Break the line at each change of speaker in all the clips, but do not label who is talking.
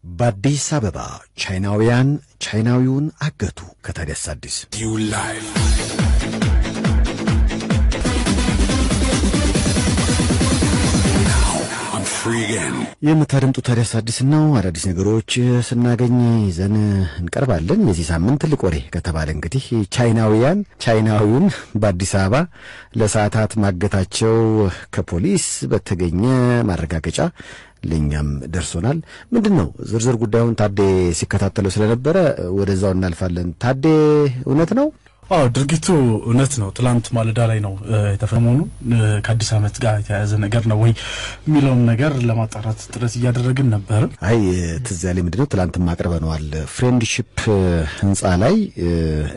በአዲስ አበባ ቻይናውያን ቻይናዊውን አገቱ። ከታዲያስ አዲስ
You live. Now I'm free again.
የምታደምጡት ታዲያስ አዲስ ነው። አዳዲስ ነገሮች ስናገኝ ይዘን እንቀርባለን። የዚህ ሳምንት ትልቅ ወሬ ከተባለ እንግዲህ ቻይናውያን ቻይናዊውን በአዲስ አበባ ለሰዓታት ማገታቸው ከፖሊስ በተገኘ ማረጋገጫ ለእኛም ደርሶናል። ምንድን ነው ዝርዝር ጉዳዩን ታዴ ሲከታተለው ስለነበረ ወደዛው እናልፋለን። ታዴ፣ እውነት ነው?
አዎ፣ ድርጊቱ እውነት ነው። ትላንት ማለዳ ላይ ነው የተፈጸመው። ከአዲስ ዓመት ጋር የተያያዘ ነገር ነው ወይ የሚለውን ነገር ለማጣራት ጥረት እያደረግን ነበር።
አይ፣ ትዝ ያለኝ ምንድነው፣ ትላንትም አቅርበነዋል። ፍሬንድሺፕ ህንፃ ላይ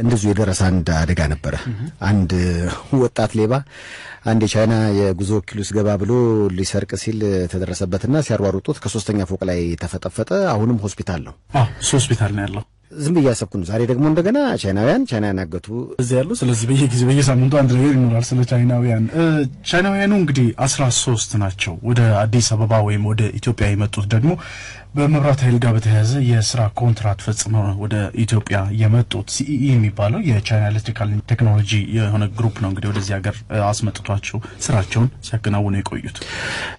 እንደዚሁ የደረሰ አንድ አደጋ ነበረ። አንድ ወጣት ሌባ አንድ የቻይና የጉዞ ወኪል ውስጥ ገባ ብሎ ሊሰርቅ ሲል ተደረሰበትና ሲያሯሩጡት ከሶስተኛ ፎቅ ላይ ተፈጠፈጠ። አሁንም ሆስፒታል ነው።
አዎ፣ እሱ ሆስፒታል ነው ያለው።
ዝም ብዬ እያሰብኩ ነው። ዛሬ ደግሞ እንደገና ቻይናውያን ቻይናን አገቱ።
እዚህ ያለው። ስለዚህ በየጊዜው በየሳምንቱ አንድ ነገር ይኖራል ስለ ቻይናውያን። ቻይናውያኑ እንግዲህ 13 ናቸው። ወደ አዲስ አበባ ወይም ወደ ኢትዮጵያ የመጡት ደግሞ በመብራት ኃይል ጋር በተያያዘ የስራ ኮንትራት ፈጽመው ነው ወደ ኢትዮጵያ የመጡት። CEE የሚባለው የቻይና electrical technology የሆነ group ነው እንግዲህ ወደዚህ ሀገር አስመጥቷቸው ስራቸውን ሲያከናውኑ የቆዩት።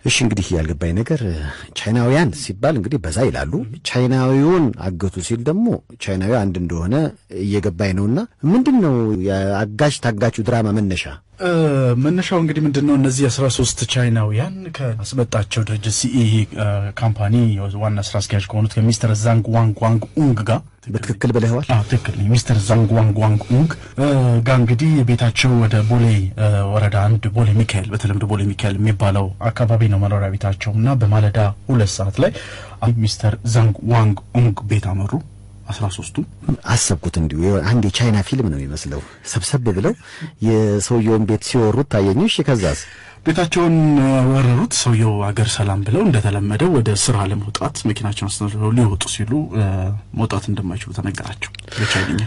እሺ፣ እንግዲህ ያልገባኝ ነገር ቻይናውያን ሲባል እንግዲህ በዛ ይላሉ። ቻይናዊውን አገቱ ሲል ደግሞ ቻይናዊ አንድ እንደሆነ እየገባኝ ነውና ምንድን ነው የአጋች ታጋቹ ድራማ መነሻ?
መነሻው እንግዲህ ምንድን ነው? እነዚህ 13 ቻይናውያን ከአስመጣቸው ድርጅት CEE company ዋና ስራ አስኪያጅ ከሆኑት ከሚስተር ዛንግ ዋንግ ዋንግ ኡንግ ጋር
በትክክል ብለኸዋል።
አዎ፣ ትክክል ነኝ። ሚስተር ዛንግ ዋንግ ዋንግ ኡንግ ጋር እንግዲህ ቤታቸው ወደ ቦሌ ወረዳ 1 ቦሌ ሚካኤል፣ በተለምዶ ቦሌ ሚካኤል የሚባለው አካባቢ ነው መኖሪያ ቤታቸው እና በማለዳ 2 ሰዓት ላይ ሚስተር ዛንግ ዋንግ ኡንግ ቤት አመሩ 13ቱ።
አሰብኩት እንዲሁ አንድ የቻይና ፊልም ነው የሚመስለው። ሰብሰብ ብለው የሰውየውን ቤት ሲወሩት ታየኝ። እሺ፣ ከዛስ?
ቤታቸውን ወረሩት። ሰውየው አገር ሰላም ብለው እንደተለመደው ወደ ስራ ለመውጣት መኪናቸውን አስተናግደው ሊወጡ ሲሉ መውጣት እንደማይችሉ ተነገራቸው በቻይንኛ።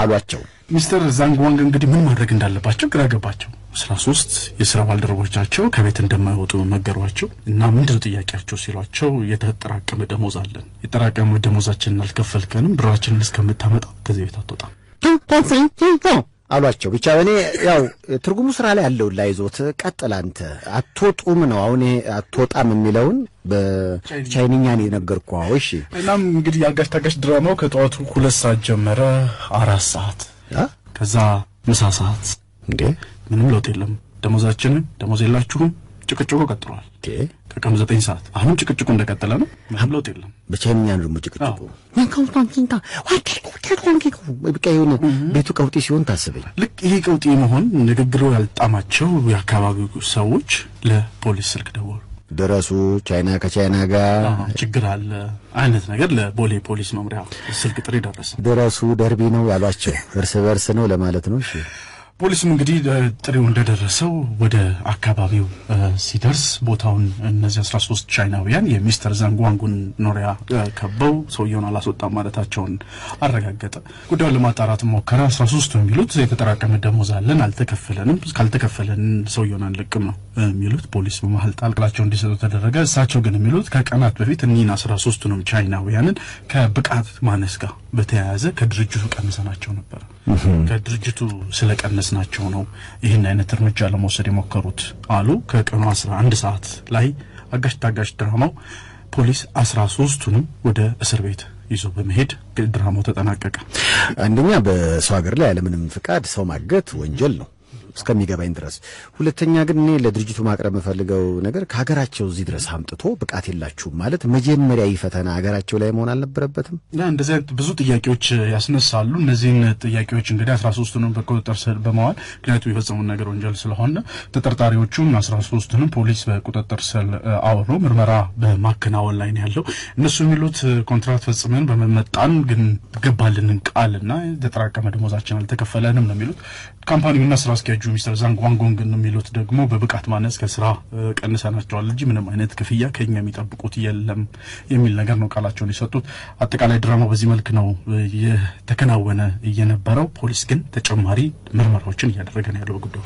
አሏቸው።
ሚስተር ዛንግ ዋንግ እንግዲህ ምን ማድረግ እንዳለባቸው ግራ ገባቸው። 13 የስራ ባልደረቦቻቸው ከቤት እንደማይወጡ ነገሯቸው እና ምንድነው ጥያቄያቸው ሲሏቸው የተጠራቀመ ደሞዝ አለን፣ የተጠራቀመ ደሞዛችንን አልከፈልከንም፣ ብራችንን እስከምታመጣ ከዚህ ቤት አትወጣም
አሏቸው። ብቻ እኔ ያው ትርጉሙ ስራ ላይ ያለውን ላይ ይዞት ቀጥል አንተ። አትወጡም ነው፣ አሁን ይሄ አትወጣም የሚለውን በቻይንኛ ነው የነገርኩህ። እሺ።
እናም እንግዲህ የአጋች ታጋች ድራማው ከጠዋቱ 2 ሰዓት ጀመረ፣ 4 ሰዓት፣ ከዛ ምሳ ሰዓት።
እንዴ!
ምንም ለውጥ የለም። ደሞዛችንን፣ ደሞዝ የላችሁም፣ ጭቅጭቁ ቀጥሏል።
እንዴ!
ከቀኑ 9 ሰዓት አሁንም ጭቅጭቁ እንደቀጠለ ነው። ምንም ለውጥ የለም።
በቻይንኛ ነው ደግሞ ጭቅጭቁ። በቃ የሆነ ቤቱ ቀውጢ ሲሆን ታስበኝ።
ልክ ይሄ ቀውጢ መሆን ንግግሩ ያልጣማቸው የአካባቢው ሰዎች ለፖሊስ ስልክ ደወሉ።
ድረሱ፣ ቻይና ከቻይና ጋር
ችግር አለ አይነት ነገር ለቦሌ ፖሊስ መምሪያ ስልክ ጥሪ ደረሰ።
ድረሱ፣ ደርቢ ነው ያሏቸው፣ እርስ በርስ ነው ለማለት ነው። እሺ።
ፖሊስም እንግዲህ ጥሪው እንደደረሰው ወደ አካባቢው ሲደርስ ቦታውን እነዚህ 13 ቻይናውያን የሚስተር ዛንግ ዋንጉን መኖሪያ ከበው ሰውየውን አላስወጣም ማለታቸውን አረጋገጠ። ጉዳዩን ለማጣራት ሞከረ። 13ቱ የሚሉት የተጠራቀመ ደሞዝ አለን፣ አልተከፈለንም፣ ካልተከፈለን ሰውየውን አንለቅም ነው የሚሉት። ፖሊስ በመሀል ጣልቃቸው እንዲሰጡ ተደረገ። እሳቸው ግን የሚሉት ከቀናት በፊት እኒህን 13ቱንም ቻይናውያንን ከብቃት ማነስ ጋር በተያያዘ ከድርጅቱ ቀንሰናቸው ነበር። ከድርጅቱ ስለቀነስናቸው ነው ይህን አይነት እርምጃ ለመውሰድ የሞከሩት አሉ። ከቀኑ 11 ሰዓት ላይ አጋች ታጋች ድራማው ፖሊስ 13ቱንም ወደ እስር ቤት ይዞ በመሄድ ድራማው ተጠናቀቀ።
አንደኛ በሰው ሀገር ላይ ያለምንም ፍቃድ ሰው ማገት ወንጀል ነው እስከሚገባኝ ድረስ። ሁለተኛ ግን እኔ ለድርጅቱ ማቅረብ የምፈልገው ነገር ከሀገራቸው እዚህ ድረስ አምጥቶ ብቃት የላችሁም ማለት መጀመሪያ ይህ ፈተና ሀገራቸው ላይ መሆን አልነበረበትም?
እና እንደዚህ አይነት ብዙ ጥያቄዎች ያስነሳሉ። እነዚህን ጥያቄዎች እንግዲህ 13ቱንም በቁጥጥር ስር በመዋል፣ ምክንያቱም የፈጸሙት ነገር ወንጀል ስለሆነ፣ ተጠርጣሪዎቹን 13ቱንም ፖሊስ በቁጥጥር ስር አውሎ ምርመራ በማከናወን ላይ ነው ያለው። እነሱ የሚሉት ኮንትራት ፈጽመን በመመጣን ግን ገባልንን ቃልና የተጠራቀመ ደሞዛችን አልተከፈለንም ነው የሚሉት። company ውና ስራ አስኪያጁ ሚስተር ዛንግ ዋንጎንግ የሚሉት ደግሞ በብቃት ማነስ ከስራ ቀንሰናቸዋል እንጂ ምንም አይነት ክፍያ ከኛ የሚጠብቁት የለም የሚል ነገር ነው ቃላቸውን የሰጡት። አጠቃላይ ድራማው በዚህ መልክ ነው የተከናወነ የነበረው። ፖሊስ ግን ተጨማሪ ምርመራዎችን እያደረገ ነው ያለው በጉዳዩ።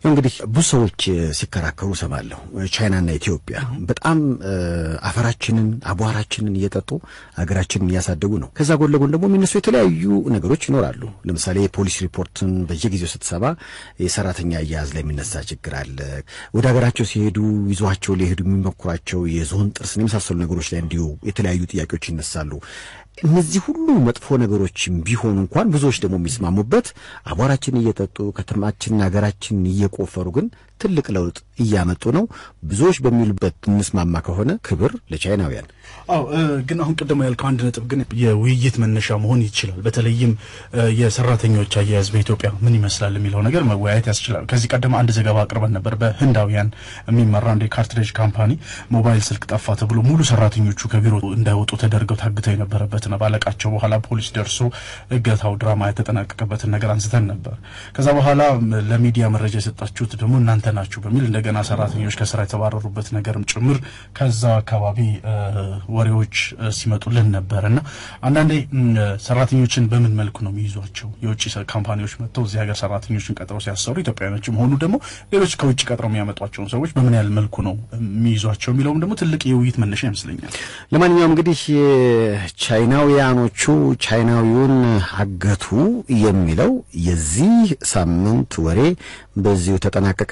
እንግዲህ ብዙ ሰዎች ሲከራከሩ ሰማለሁ። ቻይናና ኢትዮጵያ በጣም አፈራችንን አቧራችንን እየጠጡ ሀገራችንን እያሳደጉ ነው። ከዛ ጎን ለጎን ደግሞ የሚነሱ የተለያዩ ነገሮች ይኖራሉ። ለምሳሌ የፖሊስ ሪፖርትን በየጊዜው ስትሰማ የሰራተኛ አያያዝ ላይ የሚነሳ ችግር አለ። ወደ ሀገራቸው ሲሄዱ ይዟቸው ሊሄዱ የሚሞክሯቸው የዞን ጥርስን የመሳሰሉ ነገሮች ላይ እንዲሁ የተለያዩ ጥያቄዎች ይነሳሉ። እነዚህ ሁሉ መጥፎ ነገሮች ቢሆኑ እንኳን ብዙዎች ደግሞ የሚስማሙበት አቧራችንን እየጠጡ ከተማችንን ሀገራችንን እየቆፈሩ ግን ትልቅ ለውጥ እያመጡ ነው ብዙዎች በሚሉበት እንስማማ ከሆነ ክብር ለቻይናውያን።
አዎ፣ ግን አሁን ቅድም ያልከው አንድ ነጥብ ግን የውይይት መነሻ መሆን ይችላል። በተለይም የሰራተኞች አያያዝ በኢትዮጵያ ምን ይመስላል የሚለው ነገር መወያየት ያስችላል። ከዚህ ቀደም አንድ ዘገባ አቅርበን ነበር። በህንዳውያን የሚመራ አንድ የ cartridge company ሞባይል ስልክ ጠፋ ተብሎ ሙሉ ሰራተኞቹ ከቢሮ እንዳይወጡ ተደርገው ታግተው የነበረበት ነው። ባለቃቸው በኋላ ፖሊስ ደርሶ እገታው ድራማ የተጠናቀቀበትን ነገር አንስተን ነበር። ከዛ በኋላ ለሚዲያ መረጃ የሰጣችሁት ደግሞ እናንተ ናችሁ በሚል እንደገና ሰራተኞች ከስራ የተባረሩበት ነገርም ጭምር ከዛ አካባቢ ወሬዎች ሲመጡልን ነበር። እና አንዳንዴ ሰራተኞችን በምን መልኩ ነው የሚይዟቸው? የውጭ company ዎች መጥተው እዚህ ሀገር ሰራተኞችን ቀጥረው ሲያሰሩ ኢትዮጵያውያኖችም ሆኑ ደግሞ ሌሎች ከውጭ ቀጥረው የሚያመጧቸውን ሰዎች በምን ያህል መልኩ ነው የሚይዟቸው የሚለውም ደግሞ ትልቅ የውይይት መነሻ ይመስለኛል።
ለማንኛውም እንግዲህ ቻይናውያኖቹ ቻይናዊውን አገቱ የሚለው የዚህ ሳምንት ወሬ በዚሁ ተጠናቀቀ።